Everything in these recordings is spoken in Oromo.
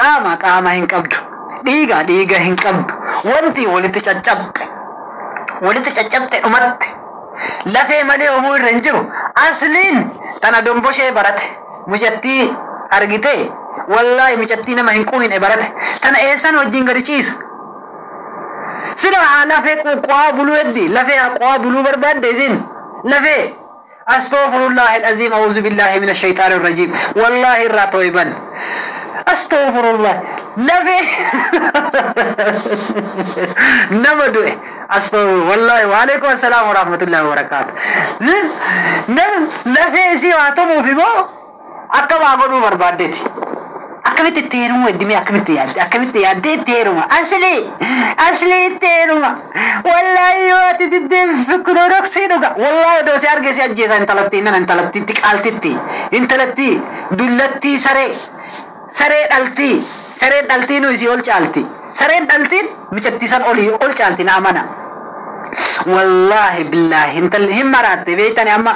Qaama qaama hin qabdu. Dhiiga dhiiga hin qabdu. Wanti walitti caccabde. Walitti caccabte dhumatte. Lafee malee homuu irra hin jiru. Asliin tana domboshee barate. Mucattii argitee wallaahi mucattii nama hin quuhine barate. Tana eessan wajjin gadi ciisa? Sila haa lafee qo'aa buluu heddi. Lafee haa qo'aa buluu barbaadde isin. Lafee. Astaghfirullah al-azim, a'udhu billahi minash shaitanir rajim. Wallahi irraa tooyban. Astaghfirullah. Lafee nama du'e. Astaghfirullah. Wallahi wa alaikum assalam wa rahmatullahi wa barakatuh. Lafee isii waa tumuuf immoo akka waa godhuu barbaaddeeti. Akkamitti itti heerumuu heddumee akkamitti yaadde akkamitti yaaddee itti heeruma asli asli itti heeruma wallaahi yoo ati diddee kilooroksii dhuga wallaahi odoo si arge si ajjeesa intalattii nan intalattiitti qaaltitti intalattii dullattii saree saree dhaltii sareen dhaltii nu isii ol caalti sareen dhaltiin micattii san olii ol caalti na amana. Wallaahi billaahi intalli hin maraatte beektani amma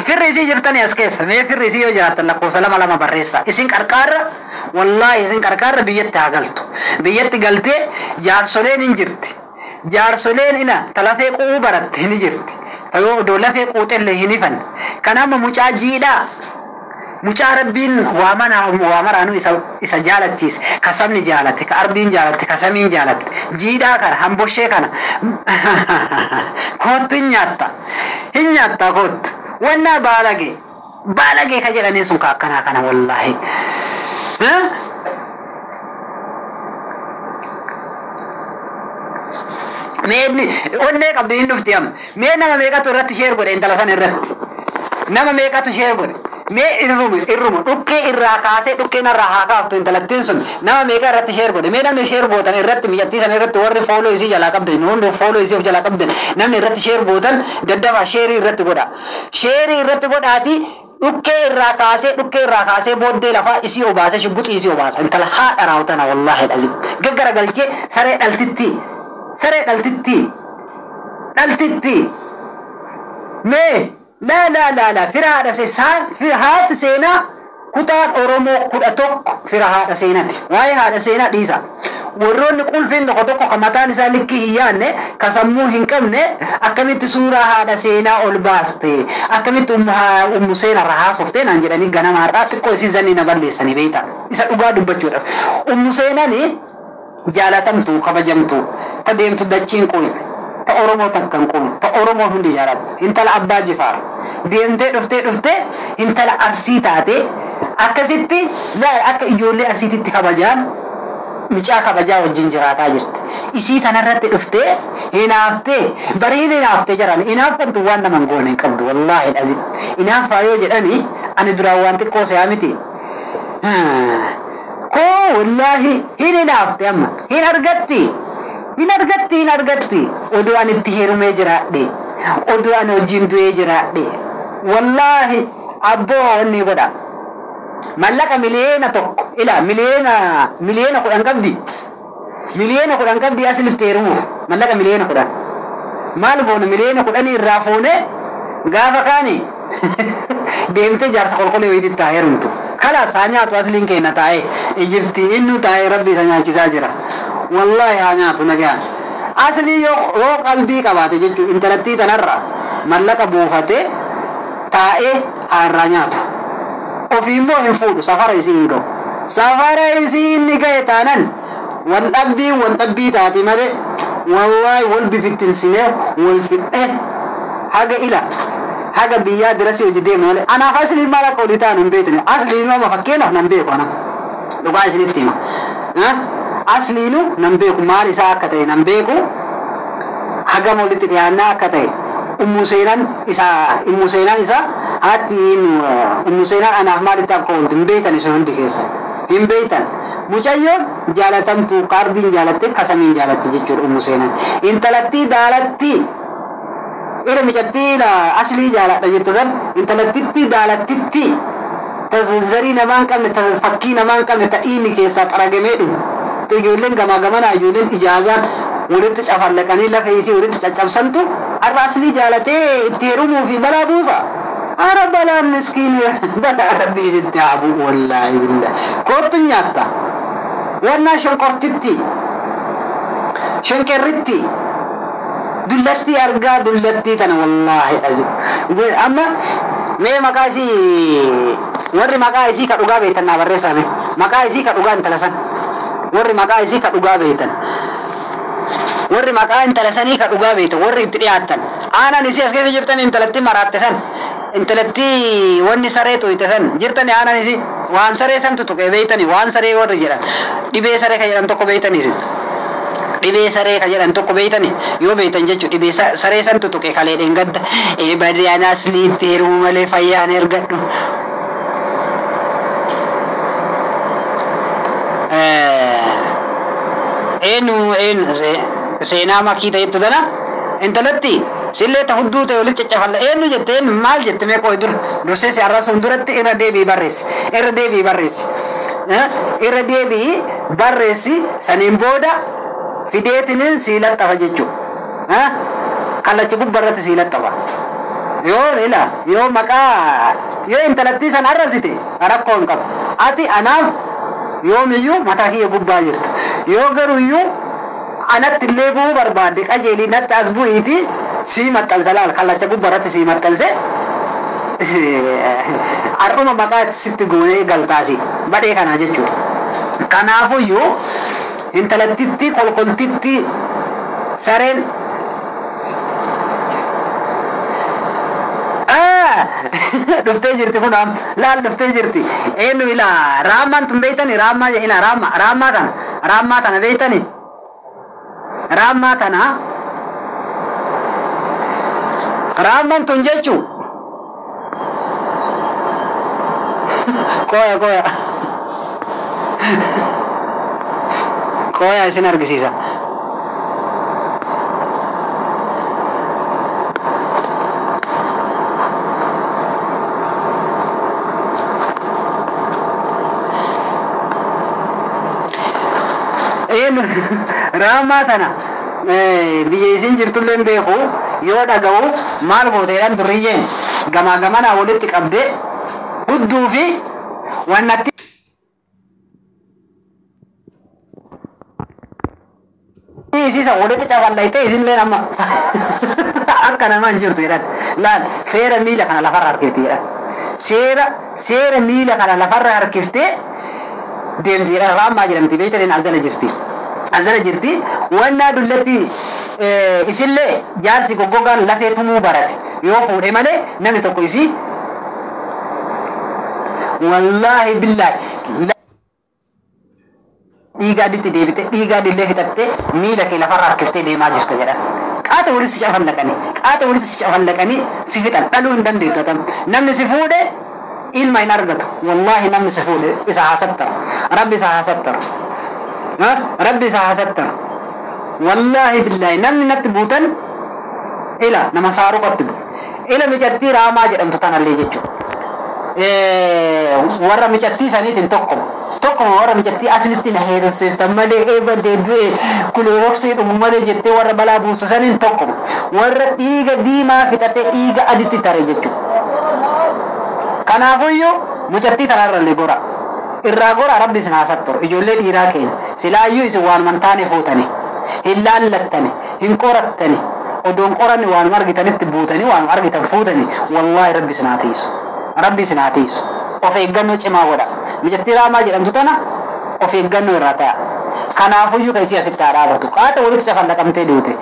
firri isii jirtani as keessa mee firri isii yoo jiraattan lakkoofsa 2 2 barreessa isin qarqaarra wallaahi isin qarqaarra biyyatti haa galtu biyyatti galtee jaarsoleen hin jirti jaarsoleen ina talafee qu'uu baratte hin jirti tayoo odoo lafee quuxellee hin ifan kanaama mucaa jiidhaa mucaa rabbiin waa maraanuu isa jaalachiise ka sabni jaalate ka ardiin jaalatte ka samiin jaalatte jiidhaa kana hamboshee kana koottu hin nyaatta hin nyaatta koottu wannaa baalagee baalagee ka jedhanii sun ka akkanaa kana wallaahi. Mee onnee qabdi hin dhufti amma mee nama meeqatu irratti sheer godhe intala sana irratti nama meeqatu sheer godhe mee irruma dhukkee irraa kaasee dhukkeen irraa haa kaaftu intalattiin sun nama meeqa irratti sheer godhe mee namni sheer gootan irratti miyyattii sana irratti warri fooloo isii jalaa qabdan hundi fooloo isii of jalaa qabdan namni irratti sheer gootan daddafaa sheerii irratti godha sheerii irratti godhaati dhukkee irraa kaasee booddee lafaa isii obaase shugguxii isii obaasa intala haadha raawwatana wallaahi dhazim gaggara galchee saree dhaltitti saree dhaltitti dhaltitti mee laa laa laa laa fira haadha seenaa haati seenaa kutaan Oromoo 11 fira haadha seenaati waa'ee haadha seenaa dhiisa warroonni qulfiin tokko tokko kan mataan isaa likkii hin yaadne ka sammuu hin qabne akkamitti suuraa haadha seenaa ol baaste akkamitti ummu seenaa irraa haasoftee naan jedhanii ganama har'aa xiqqoo isin zanni na balleessanii beektaa isa dhugaa dubbachuudhaaf ummu seenani jaalatamtu kabajamtu ta deemtu dachiin kun ta Oromoo takkan kun ta Oromoo hundi jaalattu intala Abbaa Jifaar deemtee dhuftee intala Arsii taate akkasitti akka ijoollee Arsiititti kabajaan mucaa kabajaa wajjin jiraataa jirti. Isii tanarratti dhuftee hinaaftee bariin hinaaftee jiran hinaaffantu waan nama hin goone hin qabdu wallaahi dhazim hinaaffaa yoo jedhani ani duraan waan xiqqoo se'aa miti. Koo wallaahi hin hinaafte amma hin argatti. Hin argatti oduu ani itti heerumee jiraadhe oduu ani wajjin du'ee jiraadhe wallaahi abboo wanni godha mallaqa miliyoona 1 ila miliyoona 10 qabdi miliyoona 10 qabdi aslitti heerumuuf mallaqa miliyoona 10 maal goona miliyoona 10 irraa fuune gaafa kaani deemtee jaarsa qolqolee wayiitti taa heerumtu kalaas haa nyaatu asliin keenya taa'ee Ijiptii innuu taa'ee rabbi isa nyaachisaa jira. Wallahi haa nyaatu nagaan asli yoo qalbii qabaate jechuun intalattii tanarra mallaqa buufatee taa'ee haa irraa nyaatu ofii immoo hin fuudhu safara isii hin ga'u safara isii inni ga'e taanan wal dhabbii taati malee wallahi wal bifittinsinee wal fidhee haga ila haga biyyaa dirasii hojii deemne malee anaaf aslii maal akka olii ta'an hin beekne aslii nama fakkeenyaaf nan beeku ana dhugaa isinitti hima. Asliinu nan beeku maal isaa akka ta'e nan beeku hagam walitti dhiyaannaa akka ta'e ummu seenaan isaa haati ummu seenaan anaaf maalitti akka ooltu hin beektan isin hundi keessan hin beektan mucayyoon jaalatamtu kaardiin jaalatte kasamiin jaalatte jechuudha ummu seenaan intalattii daalattii ila micattii aslii jaaladha jettu san intalattitti daalattitti zarii namaa hin qabne fakkii namaa hin qabne ta dhiigni keessaa xaragamee dhumu ijoolleen gamaa gamanaa ijoolleen ijaazaan walitti cafallaqanii lafa isii walitti caccabsantu har'a aslii jaalatee itti heerumuu fi balaa buusa. Har'a balaan miskiin balaa rabbii isitti haa bu'u wallaahi billaahi. Koottu nyaatta. Wannaa shonkortitti shonqerritti dullattii argaa dullattii tana wallaahi azi. Amma mee maqaa isii warri maqaa isii ka dhugaa beektan naa barreessaa mee maqaa isii ka dhugaa intala san warri maqaa isii ka dhugaa beektan warri maqaa intala sanii ka dhugaa beektan warri itti dhiyaattan aanaan isii as keessa jirtan intalatti maraatte san intalatti wanni saree tuyte san jirtani aanaan isii waan saree santu tuqee beektani waan saree warri jedhan dhibee saree ka jedhan tokko beektani isin dhibee saree ka jedhan tokko beektani yoo beektan jechuun dhibee saree santu tuqe kalee dheengadda ee badiyaan asliitti heerumuu malee fayyaan ergadhu. Eenyu eenyu seenaa makii ta'ettu tana intalatti sillee ta hudduu ta'e walitti caccafalla eenyu jette eenyu maal jette mee qoy dura dursee si arrabsuun duratti irra deebi'i barreessi irra deebi'i barreessi irra deebi'i barreessi saniin booda fideetiniin sii laxxafa jechuudha kallacha gubbarratti sii laxxafa yoo ila yoo maqaa yoo intalattii san arrabsite rakkoo hin qabu ati anaaf yoomiyyuu mataa kiyya gubbaa jirta yoo garuuyyuu anatti illee bu'uu barbaadde qajeelii natti as bu'iiti sii maxxansa laal kallacha gubbarratti sii maxxanse har'uma maqaa sitti goonee galtaasi badhee kanaa jechuudha. Kanaafuyyuu intalattitti kolkoltitti sareen dhuftee jirti kun laal dhuftee jirti eenyu ilaa raammaan tun beeytani raammaa ila raamma raammaa tana raammaa tana beeytani raammaa tana raammaan tun jechuu qoya qoya qoya isin argisiisa. Raammaa tana biyya isin jirtullee hin beeku yoo dhaga'u maal gooteedhaan durriyyeen gamaa gamanaa walitti qabdee hudduu fi wannatti isiisa walitti cafallaytee isinillee amma akka namaa hin jirtu jedhan laal seera miila kana lafarra harkifti jedhan seera seera miila kana lafarra harkiftee deemti jedhan raammaa jedhamti beeytaniin as jala jirti. As jala jirti wannaa dullatti isillee jaarsi goggogaan lafee tumuu barate yoo fuudhe malee namni tokko isii wallaahi billaahi dhiigaa aditti deebite dhiigaa adillee fixattee miila kee lafarra harkiftee deemaa jirta jedhan. Qaata walitti si cafallaqanii qaata walitti si cafallaqanii si fixan dhaluu hin dandeettu atam namni si fuudhe ilma hin argatu wallaahi namni si fuudhe isa haasattaru rabbi isa haasattaru rabbi isa haasattaru wallaahi billaahi namni natti buutan ila nama saaruqatti bu'e ila micattii raamaa jedhamtu tanallee jechuudha. Warra micattii saniitiin tokkuma tokkuma warra micattii aslitti na heerumsiiftan malee eeba deedu'e kuleeroksii dhumu malee jettee warra balaa buusu saniin tokkuma warra dhiiga diimaa fixatee dhiiga aditti tare jechuudha. Kanaafuyyuu mucattii tanarrallee gora irraa gora rabbi isin haasattoru ijoollee dhiiraa keenya silaayyuu isin waanuma hin taane fuutani hin laallattani hin qorattani odoon qoranni waanuma argitanitti buutanii waanuma argitan fuutani wallaahi rabbi isin haa tiisu rabbi isin haa tiisu of eeggannoo cimaa godha mucattii raamaa jedhamtu tana of eeggannoo irraa ta'a kanaafuyyuu kan isii asitti haa dhaabatu qaata walitti cafallaqamtee duute.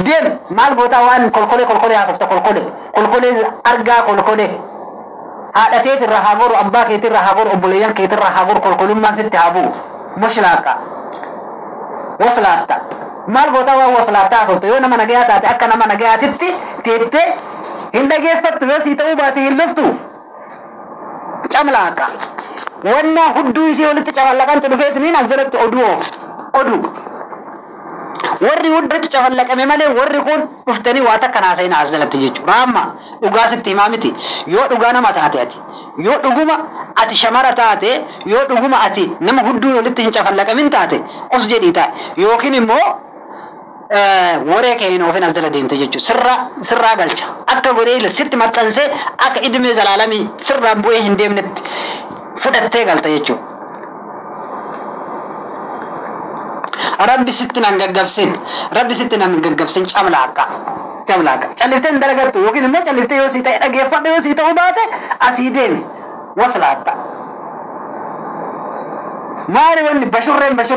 Deem maal gootaa waan kolkolee kolkolee haasofta kolkolee kolkolee argaa kolkolee haadha teetirra haa goru abbaa keetirra haa goru obboleeyyan keetirra haa goru kolkolummaan sitti haa bu'u mushlaaqa waslaatta maal gootaa waan waslaattaa haasofta yoo nama nagayaa taate akka nama nagayaatitti teettee hin dhageeffattu yoo sii ta'uu baate hin luftu camlaaqa wannaa hudduu isii walitti cafallaqantu dhufeetiniin as jalatti oduu oofu oduu. Warri hundatti cafallaqame malee warri kun dhuftanii waa takka naasa'in as jalatti jechuudha. Raamma dhugaa sitti himaa miti. Yoo dhugaa nama taate ati yoo dhuguma ati shamara taate yoo dhuguma ati nama hunduu walitti hin cafallaqamin taate os jedhii taa'e yookiin immoo Waree kee hin oofin as jala deemte jechuudha. Sirraa sirraa galcha. Akka godhee sitti maxxansee akka idimee zalaalamii sirraan bu'ee hin deemnetti fudhattee galta jechuudha. Rabbi sitti nan gaggabsin. Rabbi sitti nan gaggabsin camlaaqa. Camlaaqa. Calliftee hin dalagattu yookiin immoo calliftee yoo sii ta'e dhageeffadhu yoo sii ta'uu baate asii deemi. Waslaaqa. Maali wanni bashurreen bashurreen.